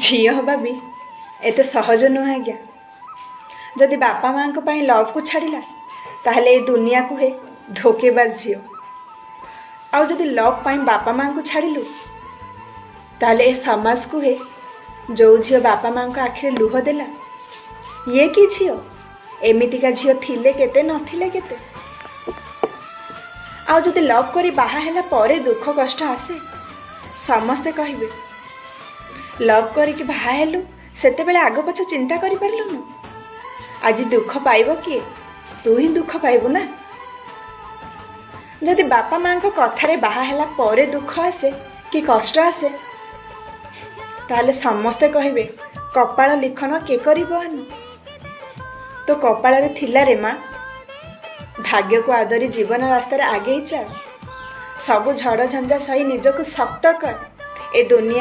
ଝିଅ ହବା ବି ଏତେ ସହଜ ନୁହେଁ ଆଜ୍ଞା। ଯଦି ବାପା ମାଆଙ୍କ ପାଇଁ ଲଭ୍କୁ ଛାଡ଼ିଲା, ତାହେଲେ ଏ ଦୁନିଆ କୁହେ ଧୋକେବାଜ ଝିଅ। ଆଉ ଯଦି ଲଭ୍ ପାଇଁ ବାପା ମାଆଙ୍କୁ ଛାଡ଼ିଲୁ, ତାହେଲେ ଏ ସମାଜ କୁହେ, ଯୋଉ ଝିଅ ବାପା ମାଆଙ୍କ ଆଖିରେ ଲୁହ ଦେଲା, ଇଏ କି ଝିଅ? ଏମିତିକା ଝିଅ ଥିଲେ କେତେ, ନଥିଲେ କେତେ? ଆଉ ଯଦି ଲଭ୍ କରି ବାହା ହେଲା ପରେ ଦୁଃଖ କଷ୍ଟ ଆସେ, ସମସ୍ତେ କହିବେ, ଲଭ୍ କରିକି ବାହା ହେଲୁ, ସେତେବେଳେ ଆଗ ପଛ ଚିନ୍ତା କରିପାରିଲୁନୁ। ଆଜି ଦୁଃଖ ପାଇବ କିଏ? ତୁ ହିଁ ଦୁଃଖ ପାଇବୁ ନା। ଯଦି ବାପା ମାଙ୍କ କଥାରେ ବାହା ହେଲା ପରେ ଦୁଃଖ ଆସେ କି କଷ୍ଟ ଆସେ, ତାହେଲେ ସମସ୍ତେ କହିବେ, କପାଳ ଲିଖନ କେ କରିବ ଆନ? ତୋ କପାଳରେ ଥିଲା ରେ ମା। ଭାଗ୍ୟକୁ ଆଦରି ଜୀବନ ରାସ୍ତାରେ ଆଗେଇ ଚାଲ। ସବୁ ଝଡ଼ ଝଞ୍ଜା ସହି ନିଜକୁ ଶକ୍ତ କର। ଏ ଦୁନିଆ